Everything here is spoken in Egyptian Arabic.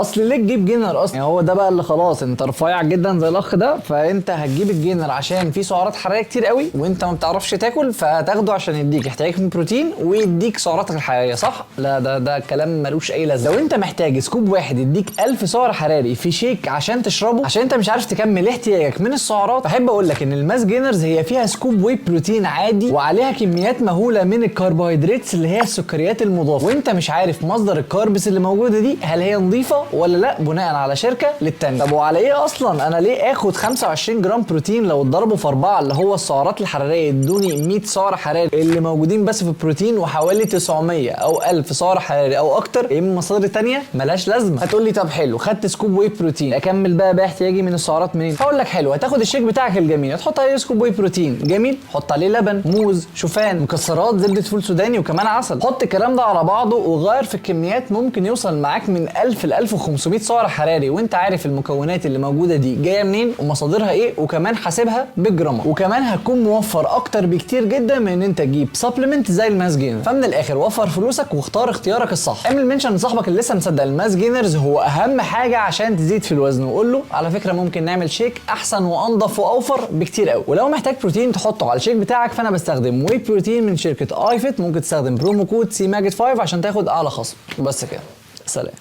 اصل ليه تجيب gainer اصلا؟ يعني هو ده بقى اللي خلاص انت رفيع جدا زي الاخ ده، فانت هتجيب ال gainer عشان فيه سعرات حرارية كتير قوي وانت ما بتعرفش تاكل، فهتاخده عشان يديك احتياجك من البروتين ويديك سعراتك الحراريه، صح؟ لا، ده كلام ملوش اي لازمه. لو انت محتاج scoop واحد يديك 1000 سعر حراري في shake عشان تشربه، عشان انت مش عارف تكمل احتياجك من السعرات، فاحب اقول لك ان ال mass gainers هي فيها scoop whey protein عادي وعليها كميات مهولة من الكربوهيدرات اللي هي السكريات المضافه، وانت مش عارف مصدر ال carbs اللي موجودة دي هل هي نظيفة ولا لا، بناء على شركة للتانيه. طب وعلى ايه اصلا؟ انا ليه اخد 25 جرام بروتين لو اتضربوا في 4 اللي هو السعرات الحرارية يدوني 100 سعر حراري اللي موجودين بس في البروتين، وحوالي 900 او 1000 سعر حراري او اكتر من مصادر تانية ملهاش لازمه. هتقول لي طب حلو، خدت scoop whey protein، اكمل بقى باحتياجي من السعرات منين؟ هقول لك حلو، هتاخد ال shake بتاعك الجميل، تحط عليه scoop whey protein جميل، حط عليه لبن، موز، شوفان، مكسرات، زبدة فول سوداني، وكمان عسل. حط الكلام ده على بعضه وغير في الكميات، ممكن يوصل معاك من 1000 ل 1500 سعر حراري، وانت عارف المكونات اللي موجودة دي جاية منين ومصادرها ايه، وكمان حاسبها بالجرامات، وكمان هتكون موفر اكتر بكتير جدا من ان انت تجيب supplement زي ال mass gainer. فمن الاخر وفر فلوسك واختار اختيارك الصح. اعمل mention لصاحبك اللي لسه مصدق ال mass gainers هو اهم حاجة عشان تزيد في الوزن، وقول له على فكرة ممكن نعمل shake احسن وانضف واوفر بكتير قوي. ولو محتاج بروتين تحطه على ال shake بتاعك، فانا بستخدم whey protein من شركة iFIT، ممكن تستخدم promo code C ماجد 5 عشان تاخد اعلى خصم. بس كده، سلام.